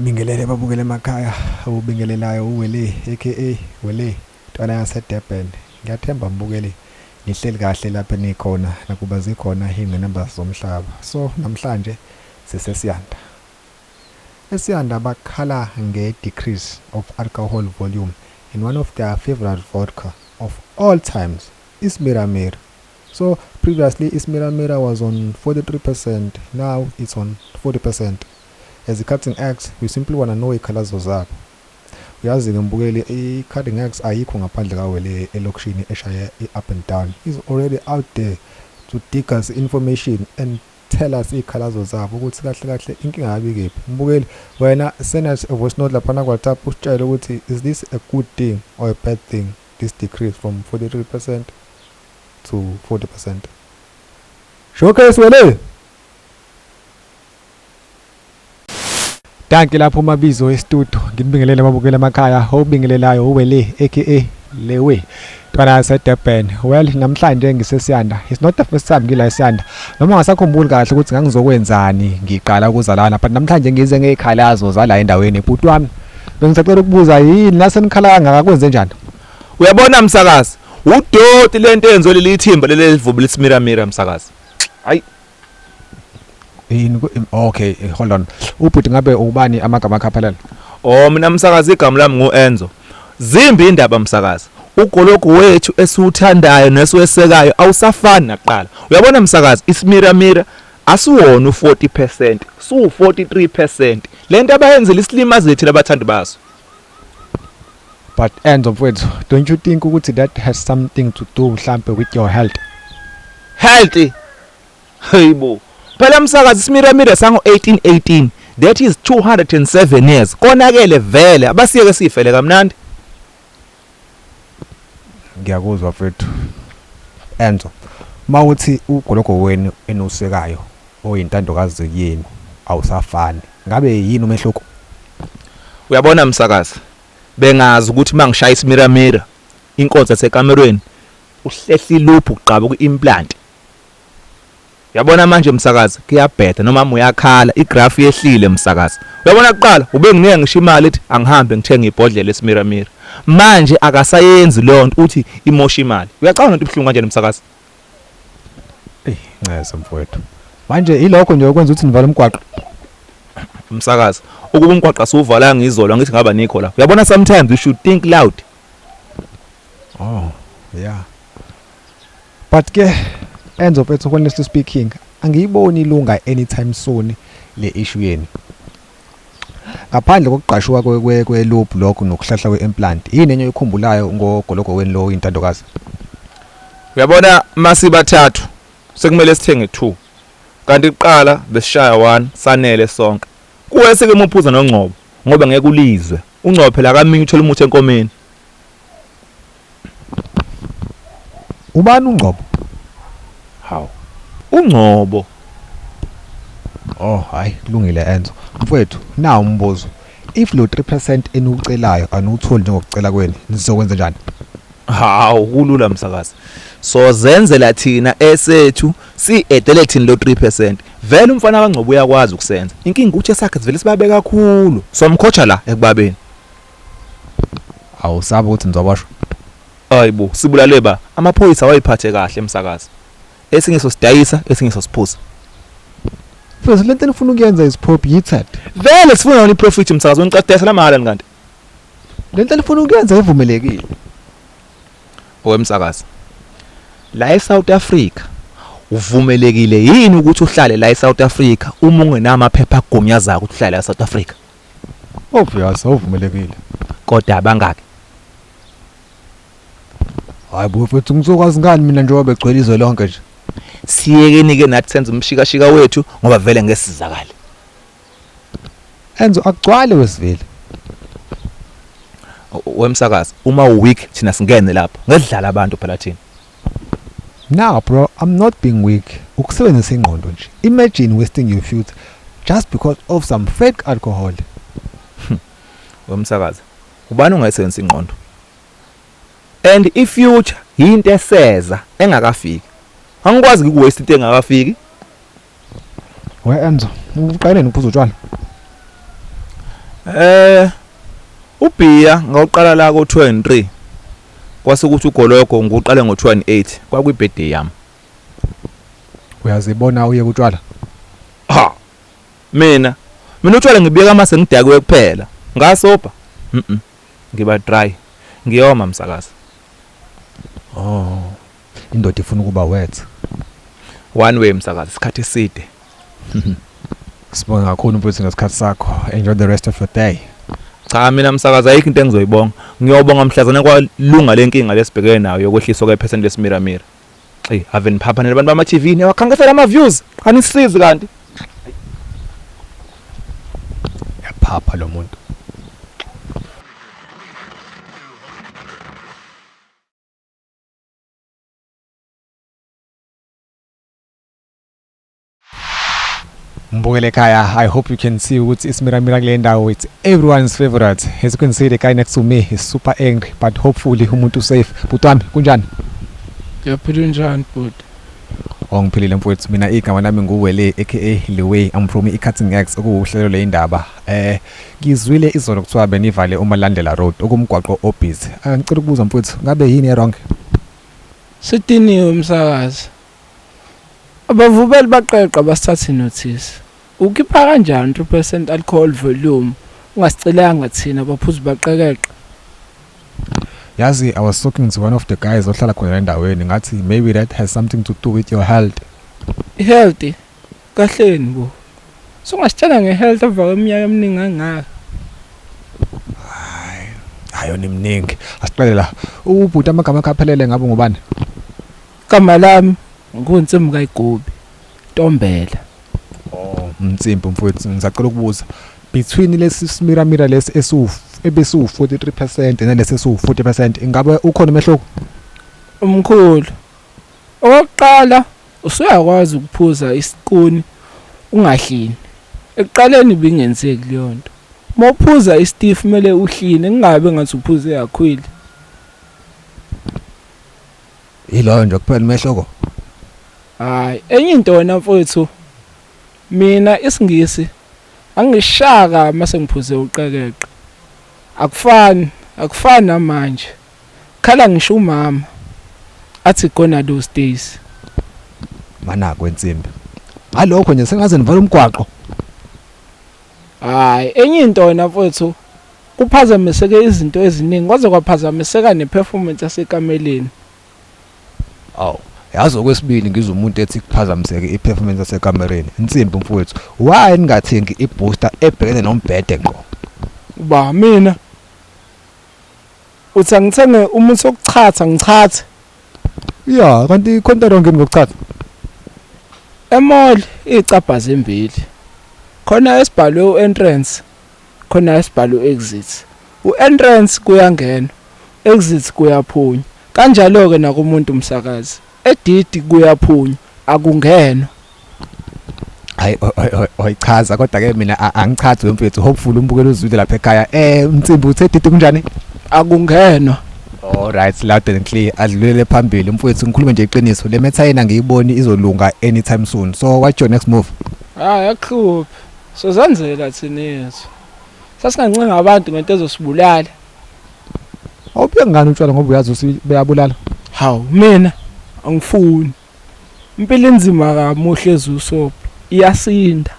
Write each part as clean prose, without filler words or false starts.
Ngibingelele babukele emakhaya, ubingelelayo uWele aka Wele ntwana yaseDurban. Ngiyathemba mbukeli nihleli kahle lapho enikhona nakuba zikhona iy'ngqinamba zomhlaba. So namhlanje siseSiyanda. ESiyanda bakhala nge-decrease of alcohol volume in one of their favorite vodka of all times, iSmiramira. So previously iSmiramira was on 43%, now it's on 40%. As i-Cutting Axe, we simply wanna know iy'khalazo zabo. Uyazi-ke mbukeli, i-Cutting Axe ayikho ngaphandle kaWele elokishini eshaya i-up and down. He's already out there to dig us information and tell us iy'khalazo zabo ukuthi kahle kahle inkinga yabe ikephi. Mbukeli, wena send us a voice note laphana ku-WhatsApp usitshele ukuthi is this a good thing or a bad thing, this decrease from 43% to 40%. Showcase Wele! Dankie lapho mabizo estudio nginibingelele ababukeli emakhaya obingelelayo uWele aka Lewe ntwana yaseDurban. Well, namhlanje ngiseSiyanda. It's not the first time ngila eSiyanda, noma ngasakhumbuli kahle ukuthi ngangizokwenzani ngiqala ukuza lana, but namhlanje ngize ngezikhalazo zala endaweni. Bhuti wami, bengisacela ukubuza, yini la senikhala kangaka, kwenze njani? Uyabona msakazi, udoti lento eyenziwe leli thimba leli elivuba lesiMiramira msakazi. Hayi. Yini okay, hold on, ubhuti ngabe ubani amagama akhe aphelele? Oh, mina msakazi igama lami nguEnzo. Zimbi indaba msakazi. Ugologo wethu esiwuthandayo nesiwesekayo awusafani nakuqala. Uyabona msakazi, iSmiramira asiwona u40%, su43%. Lento abayenzile isilima zethu labathandi baso. But Enzo mfowethu, don't you think ukuthi that has something to do mhlambe with your health? Healthy. Hayibo. Phela msakazi iSmiramira sango 1818. That is 207 years. Konakele vele, abasiyeke sifele kamnandi. Ngiyakuzwa mfethu. Enzo, mawuthi ugologo wenu enosekayo oyintandokazi yenu awusafani, ngabe yini umehluko? Uyabona msakazi, bengazi ukuthi mangishaya iSmiramira inkonzo yasekamerweni uhlehla iluphu kugqaba ku-implant. Uyabona manje msakazi kuyabheda noma uyakhala, igraph yehlile msakazi. Uyabona kuqala ubenginika ngisho imali ethi angihambe ngithenge ibhodlela eSmiramira. Manje akasayenzi leyo nto, uthi imosha imali. Uyacabanga into ibuhlungu kanjani msakazi? Ey, ncese mfowethu. Manje ilokho nje okwenza ukuthi nivale umgwaqo. Msakazi, ukuba umgwaqo asiwuvalanga izolo angithi ngaba nikho la. Uyabona sometimes you should think loud. Oh, yeah. But ke Enzo mfethu, honestly speaking, angiyiboni ilunga anytime soon le issue yenu. Ngaphandle kokugqashuka kwe loop lokho nokuhlahla kwe-implant, yini enye oyikhumbulayo ngogologo wenu lo oyintandokazi? Uyabona masibathathu sekumele sithenge 2. Kanti kuqala besishaya 1 sanele sonke. Kuwe seke muphuza noNgcobo ngoba ngeke ulizwe. UNgcobo phela akaminye, uthola umuthi enkomeni. Ubani uNgcobo? Hawu. UNgcobo. Oh, hayi kulungile Enzo. Mfowethu, nawu umbuzo. If lo 3% eniwucelayo aniwutholi njengokucela kwenu, nizokwenza njani? Hawu, kulula msakazi. So zenzela thina esethu si-edele thina lo 3%. Vele umfana kaNgcobo uyakwazi ukusenza. Inkinga ukuthi esakhe sivele sibabe kakhulu. Somkhotsha la ekubabeni. Awusabi ukuthi nizoboshwa? Hayibo, sibulale ba. Amaphoyisa awayiphathe kahle msakazi. Esinye sosidayisa, esinye sosiphuza. Mfethu, lento enifuna ukuyenza is prohibited. Vele sifuna yona iprofit msakazi, wena ucadesa la mahhala kanti. Lento enifuna ukuyenza ivumelekile. Owemsakazi. La eSouth Africa uvumelekile yini ukuthi uhlale la eSouth Africa uma ungenamaphepha agunyazayo ukuthi uhlale la eSouth Africa? Obvious, awuvumelekile. Kodwa abangaki? Hayi bo mfethu, ngizokwazi ngani mina njengoba begcwele izwe lonke nje. Siyekeni ke nathi senze umshikashika wethu ngoba vele ngeke sizakale. Enzo, akugcwale wesivile. Wemsakazi, uma uweak thina singene lapho. Ngedlala abantu phela thina. Now bro, I'm not being weak. Ukusebenzisa ingqondo nje. Imagine wasting your future just because of some fake alcohol. Wemsakazi, ubani ongayisebenzisa ingqondo? And ifuture into eseza engakafiki. Angikwazi ukuwaste into engakafiki. We Enzo, uqale nini ukuphuza utshwala? Ubhiya ngawuqala la ko 2 and 3. Kwase kuthi ugologo ngiqale ngo 2 and 8 kwakuyi-birthday yami. Uyazibona uye kutshwala? Ha. Mina utshwala ngibiyeka mase ngidakiwe kuphela. Ngasobha. Mhm. Ngiba dry. Ngiyoma msakazi. Oh. Indoda ifuna ukuba wet. One way msakazi, isikhathi eside. Sibonga kakhulu mfowethu ngesikhathi sakho. Enjoy the rest of your day. Cha, mina msakazi ayikho into engizoyibonga. Ngiyobonga mhlazana kwalunga lenkinga lesibhekene nayo yokwehliswa kwephesenti lesimiramira. Ey, ave niphaphanele abantu bama TV, niyawakhankasela ama views. Anisizi kanti. Yaphapha lo muntu. Mbukele ekhaya, I hope you can see ukuthi isimiramira kule ndawo, it's everyone's favorite. As you can see, the guy next to me is super angry, but hopefully umuntu safe. Bhuti wami, kunjani? Ngiyaphila, unjani bhuti? Oh, ngiphilile mfowethu. Mina igama lami nguWele aka Leeway. I'm from iCutting X, okuwuhlelo leyindaba. Ngizwile izolo kuthiwa benivale uMalandela Road, okumgwaqo obusy. Ngicela ukubuza mfowethu, ngabe yini e-wrong? Sidiniwe umsakazi. Abavubeli baqeqa basithathe notice. Ukhipha kanjani 3% alcohol volume ungasicelanga thina baphuzi baqekeqa? Yazi, I was talking to one of the guys ohlala khona endaweni, ngathi maybe that has something to do with your health. I-health kahleni bo. Sungasitshela nge-health emva kweminyaka eminingi kangaka. Hayi, iminingi. Asiqale la. Ubhuti, amagama akhe aphelele ngabe ngubani? Igama lami nguNsimbi kaYigubi. Ntombela. Oh, Mtsimbi mfowethu, ngisacela ukubuza. Between lesi simiramira lesi esu ebesu 43% nalesi esu 40%, ingabe ukhona umehluko? Umkhulu. Okokuqala usuyakwazi ukuphuza isikuni ungahlini. Ekuqaleni ibingenzeki leyo nto. Uma uphuza istiff kumele uhline, kungabe ngathi uphuze kakhulu. Yiloyo nje kuphela umehluko. Hayi, enye into wena mfowethu, mina isingisi angishaka mase ngiphuze uqekeqe. Akufani, akufani namanje. Khala ngisho umama athi gone those days. Mana kwensimbi. Ngalokho nje sengaze nivala umgwaqo. Hayi, enye into wena mfowethu, kuphazamiseke izinto eziningi, kwaze kwaphazamiseka neperformance yasekameleni. Aw, yazi okwesibili ngizwe umuntu ethi kuphazamiseke iperformance yasekamereni. Insimbi mfowethu, why ningathengi ibooster ebhekene nombhede ngqo? Uba mina uthi angithenge umuthi wokuchatha ngichathe? Ya, kanti khona wrong ngokuchatha? Emall icabha zimbili. Khona esibhalwe uentrance, khona esibhalwe uexit. Uentrance kuyangena, exit kuyaphunywa. Kanjalo ke nakumuntu umsakazi. Edidi kuyaphunywa, akungenwa. Hayi, oyichaza kodwa ke mina angichazi wemfethu. Hopefully umbukelo uzwile lapha ekhaya. Mtsimbi, uthe didi kunjani? Akungenwa. All right, loud and clear. Adlulele phambili mfowethu, ngikhulume nje iqiniso. Le matter yena ngiyiboni izolunga anytime soon. So what's your next move? Hayi, akuhluphi. Sozenzela thina yethu. Sasingancenga abantu ngento ezosibulala. Awubuye ngani utshwala ngoba uyazi ukuthi beyabulala? Hawu, mina angifuni. Impilo inzima kamuhle ezusobo. Iyasinda.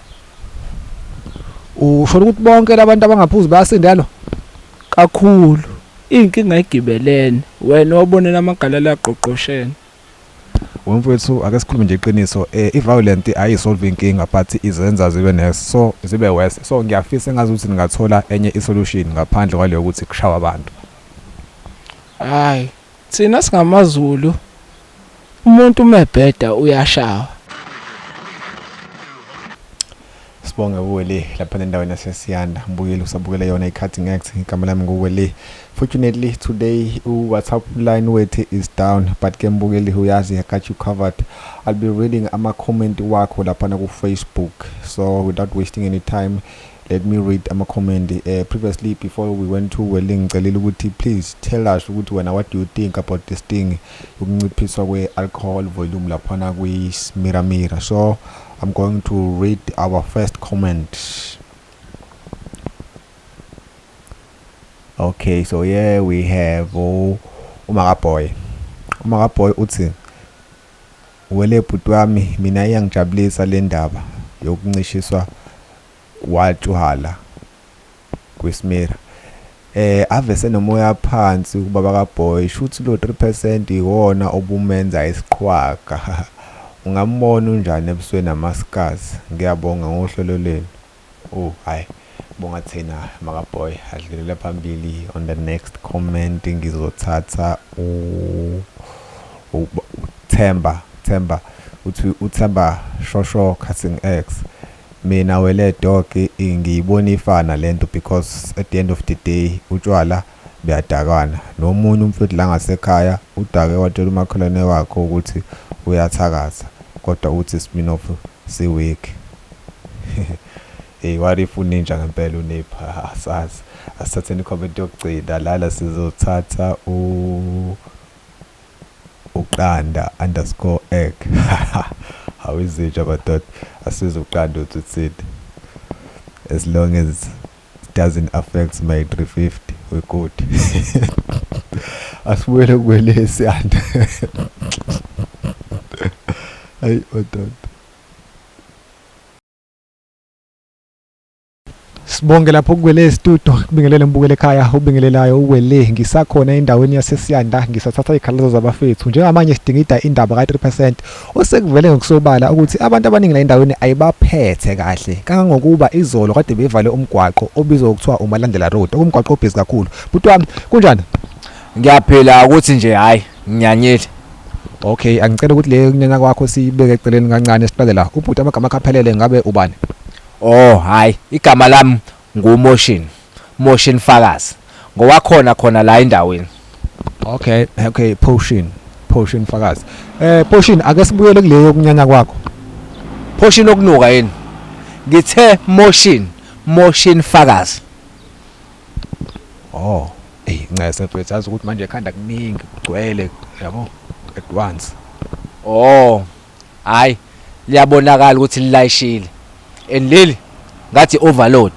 Usho ukuthi bonke labantu abangaphuzi bayasinda lo? Kakhulu. Inkinga igibelene. Wena wabonela amagalala aqoqoshene. Wemfowethu, ake sikhulume nje iqiniso. I-violent ayisolve inkinga, but izenza zibe next, so zibe worse. So ngiyafisa engazi ukuthi ningathola enye isolution ngaphandle kwaleyo ukuthi kushawa abantu. Hayi, thina singamaZulu, umuntu umebheda uyashawa. Sibonge uWele lapha endaweni yaseSiyanda. Mbukeli, usabukele yona iCutting X. Igama lami nguWele. Fortunately today uWhatsApp line wethu is down, but ke mbukeli, uyazi, I got you covered. I'll be reading ama comment wakho lapha ku Facebook. So without wasting any time, let me read ama comment. Previously, before we went to Wele, ngicelile ukuthi please tell us ukuthi wena what do you think about this thing ukunciphiswa kwe alcohol volume laphana kwi-Smiramira. So I'm going to read our first comment. Okay, so here we have uMakaboy. UMakaboy uthi wele bhuti wami, mina iyangijabulisa le ndaba yokuncishiswa kwatshwala kwiSmira. Ave senomoya phansi ubaba kaBoy, shuthi lo 3% iwona obumenza isiqhwaga. Ungambona unjani ebusweni amaskazi. Ngiyabonga ngohlelo lwenu. Oh hayi, bonga thina Makaboy. Adlulela phambili on the next comment, ngizothatha uThemba. Themba uthi, uThemba Shosho Cutting X, mina wele dog ngiyibona ifana lento because at the end of the day utshwala buyadakwana. Nomunye umfethu la ngasekhaya udake watshela umakhelwane wakhe ukuthi uyathakatha, kodwa uthi Smirnoff si-weak. Hey, what if uninja ngempela unipha? Asazi. Asithatheni i-comment yokugcina lala, sizothatha u uqanda underscore egg. Awizinja madoda. Asize uqanda uthi uthini. As long as it doesn't affect my 350, we good. Asibuyele kwele siyanda. Hayi madoda. Sibonge lapho kukwele studio, kubingelele mbukele ekhaya, ubingelelayo uwele. Ngisakhona endaweni yaseSiyanda, ngisathatha izikhalazo zabafethu. Njengamanje sidingida indaba ka-3% osekuvele ngokusobala ukuthi abantu abaningi la endaweni ayibaphethe kahle, kangangokuba izolo kade bevale umgwaqo obizwa ngokuthiwa uMalandela Road, okumgwaqo obhizi kakhulu. Bhuti wami, kunjani? Ngiyaphila, ukuthi nje hayi nginyanyile. Okay, angicela ukuthi le kunyanya kwakho siyibeke eceleni kancane, siqale la. Ubhuti amagama akhe aphelele ngabe ubani? Oh hayi, igama lami nguMotion. Motion Fakazi. Ngowakhona khona la endaweni. Okay, Potion. Potion Fakazi. Potion, ake sibuyele kuleyo kunyanya kwakho. Potion okunuka yini? Ngithe Motion, Motion Fakazi. Oh, ey ncese mfethu, yazi ukuthi manje ekhanda kuningi kugcwele yabo at once. Oh, hayi liyabonakala ukuthi lilayishile. And leli ngathi overload.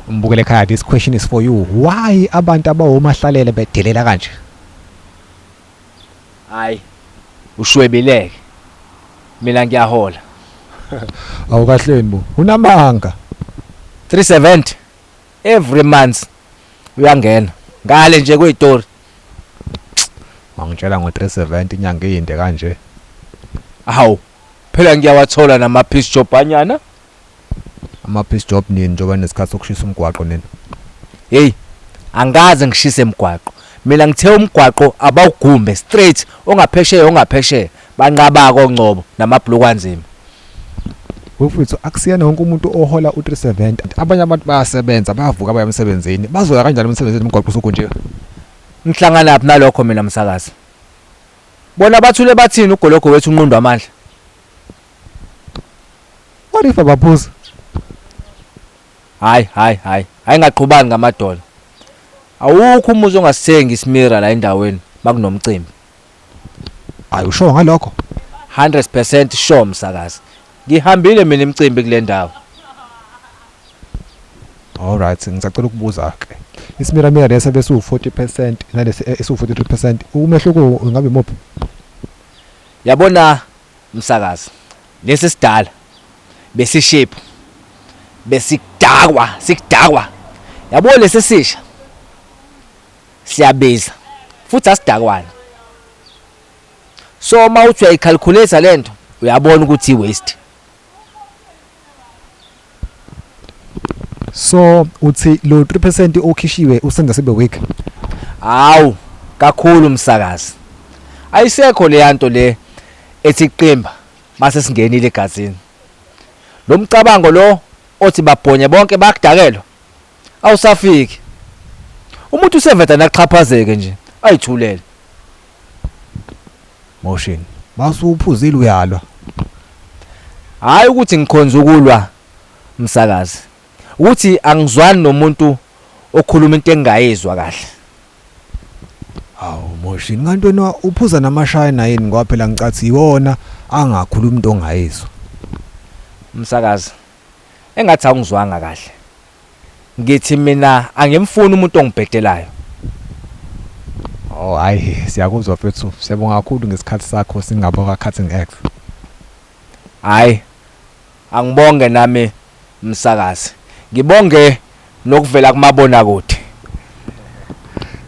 Mbukele ekhaya, this question is for you. Why abantu abawomahlalele bedelela kanje? Hayi ushwebileke. Mina ngiyahola. Awukahleni bo. Unamanga. 370 every month uyangena ngale nje kweyitori. Wangitshela ngo-370 inyanga iyinde kanje. Hawu phela ngiyawathola nama piece job anyana. Ama piece job nini njengoba nesikhathi sokushisa umgwaqo nini? Hey, angaze ngishise emgwaqo. Mina ngithe umgwaqo abawugumbe straight, ongaphesheya ongaphesheya, banqabako ongcobo namabhuluku anzima. Mfethu, akusiyena wonke umuntu ohola u-370. Abanye abantu bayasebenza, bayavuka baya emsebenzini. Bazoya kanjani emsebenzini umgwaqo usugunjiwe? Ngihlangana phi nalokho mina msakazi? Bona bathule bathini ugologo wethu unqundwa amandla? What if abaphuza? Hayi hayi hayi, ayingaqhubani ngamadola. Awukho umuzi ongasithengi isimira la endaweni makunomcimbi. Hayi, usho ngalokho? 100% sure msakazi. Ngihambile mina imicimbi kule ndawo. All right, ngisacela ukubuza ke. Isimira mira lesa bese u40% nalesi esu43%, umehluko ungabe imuphi? Yabona msakazi, lesi sidala besishape besikudakwa sikudakwa. Yabo lesi sisha siyabiza futhi asidakwana. So uma uthi uyayicalculate lento uyabona ukuthi i-waste. So uthi lo 3% okhishiwe usenza sibe weak? Hawu kakhulu msakazi. Ayisekho le yanto le ethi qimba mase singenile egazini. Lo mcabango lo othi babhonye bonke bakudakelwa awusafiki. Umuntu useveda naxhaphazeke nje ayithulele. Motion, masuphuzile uyalwa. Hayi ukuthi ngikhonza ukulwa msakazi, ukuthi angizwani nomuntu okhuluma into engingayizwa kahle. Hawu Motion, kanti wena uphuza namashayina yini? Ngoba phela ngicathi iwona angakhuluma into ongayizwa. Msakazi, engathi awungizwanga kahle. Ngithi mina angimfuni umuntu ongibhedelayo. Oh hayi, siyakuzwa mfethu. Siyabonga kakhulu ngesikhathi sakho singabo ka Cutting X. Hayi, angibonge nami msakazi. Ngibonge nokuvela kumabona kude.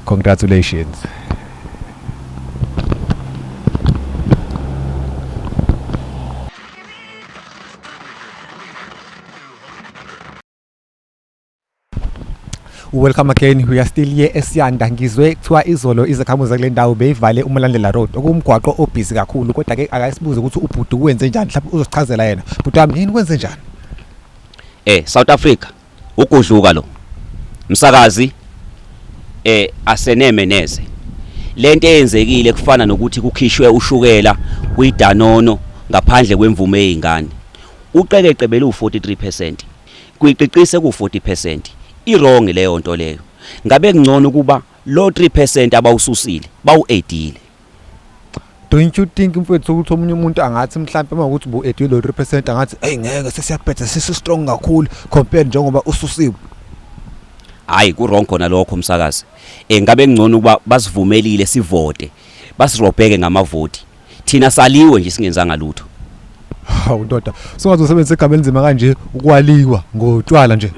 Congratulations. Welcome again. We are still here eSiyanda. Ngizwe kuthiwa izolo izakhamuzi zakule ndawo beyivale uMalandela Road, okumgwaqo obhizi kakhulu, kodwa ke akasibuze ukuthi ubhuti wenze njani, mhlawumbe uzosichazela yena. Bhuti wami, yini kwenze njani? South Africa ugudluka lo msakazi, aseneme neze lento eyenzekile. Kufana nokuthi kukhishwe ushukela kuyidanono ngaphandle kwemvume yezingane. Uqekeqe belu 43% kuyiqiqise ku 40%, i-wrong leyo nto leyo. Ngabe kungcono kuba lo 3% abawususile bawu-addile. Don't you think, mfethu, ukuthi omunye umuntu angathi mhlawumbe uma ukuthi bu-addile lo 3% angathi, "Hey, ngeke sesiyabhetha, sisi strong kakhulu compared njengoba ususiwe"? Hayi, ku wrong khona lokho, msakazi. Ngabe kungcono ukuba basivumelile sivote, basirobheke ngamavoti. Thina saliwe nje singenzanga lutho. Hawu ndoda, sungaze usebenzise igama elinzima kanje, ukwaliwa ngotshwala nje.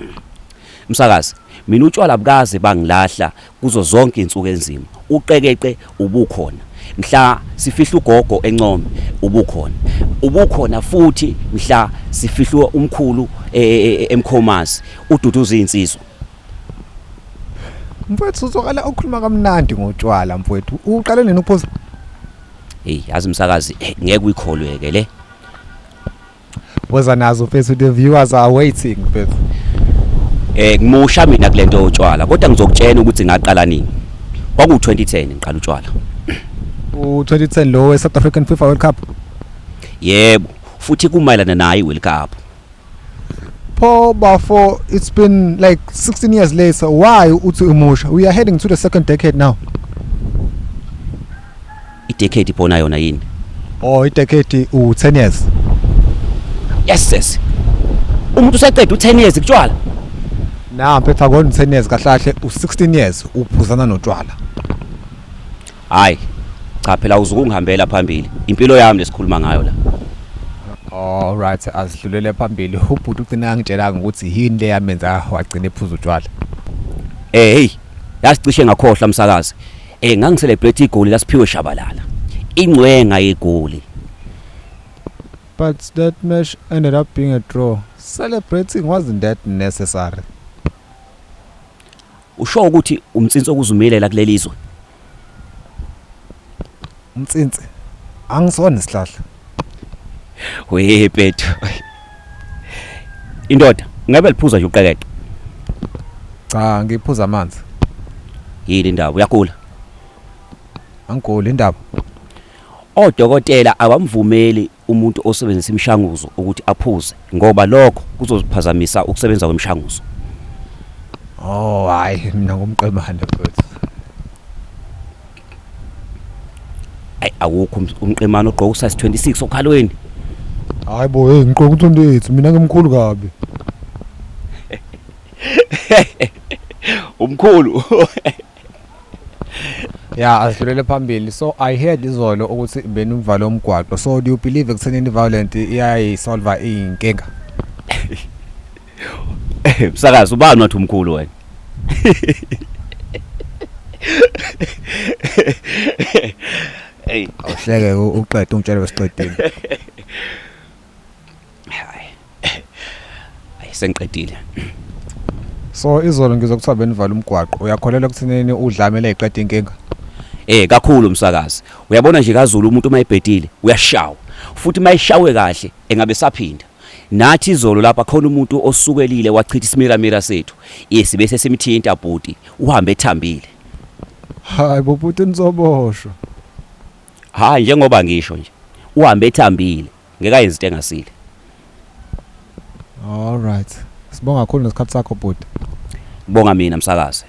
Msakazi, mina utshwala bukaze bangilahla kuzo zonke insuku enzima. Uqekeqe ubukhona mhla sifihla ugogo encome, ubukhona, ubukhona futhi mhla sifihlwa umkhulu emkhomazi, ududuza insizwa. Mfethu, uzwakala ukhuluma kamnandi ngotshwala mfethu. Uqale nini ukuphuza? Hey, yazi msakazi, ngeke uyikholweke le. Woza nazo mfethu, the viewers are waiting mfethu. Ngimusha mina kulento yotshwala, kodwa ngizokutshela ukuthi ngaqala nini. Kwaku 2010 ngiqala utshwala. U2010 lo we South African FIFA World Cup? Yebo, futhi kumayelana nayo iWorld Cup. Pho bafo, it's been like 16 years later. Why uthi umusha? We are heading to the second decade now. I-decade ibona yona yini? Oh, i-decade u10 years. Yes, umuntu useqeda u10 years kutshwala. Na mfethu, akona 10 years kahle kahle, u16 years uphuzana notshwala. Hayi cha, phela uzukungihambela phambili, impilo yami lesikhuluma ngayo la. All right, asidlulele phambili. Ubhuti ugcina ngitshelanga ukuthi yini le yamenza wagcina ephuza utshwala. Hey, yasicishe ngakhohlwa msakazi. Ngangicelebrate igoli lasiphiwe Shabalala, ingcwenga yegoli. But that match ended up being a draw. Celebrating wasn't that necessary. Usho ukuthi umtsinsi okuzumilela kulelizwe? Umtsinsi. Angisona isihlahla. We pethu, indoda ngabe liphuza nje uqekeqe? Cha, ngiphuza amanzi. Yini indaba, uyagula? Angiguli, indaba. Odokotela abamvumeli umuntu osebenzisa imishanguzo ukuthi aphuze, ngoba lokho kuzoziphazamisa ukusebenza kwemishanguzo. Oh hayi, mina ngumqemane mfethu. Ayi, awukho umqemane ogqoka usize 26 okhalweni. Hayi bo, hey, ngiqoka u28, mina ngimkhulu kabi. Umkhulu. Yeah, asidlulele phambili. So I heard izolo ukuthi benuvalo umgwaqo. So do you believe ekuthenini violent iyayisolve inkinga? Msakazi, ubani wathi umkhulu wena? Hey. Awuhleke uqede ungitshele besiqedile. Ayi, sengiqedile. So izolo ngizokuthiwa benivala umgwaqo. Uyakholelwa ekuthenini udlame leyiqeda inkinga? Kakhulu msakazi. Uyabona nje kaZulu, umuntu uma ebhedile uyashawa. Futhi mayishawe kahle engabe saphinda. Nathi izolo lapha khona umuntu osukelile wachitha isimiramira sethu. Yes, bese simthinta bhuti, uhambe ethambile. Hayi bo bhuti, nizoboshwa. Hayi, njengoba ngisho nje, uhambe ethambile, ngeke ayenze into engasile. All right. Sibonga kakhulu nesikhathi sakho bhuti. Kubonga mina msakazi.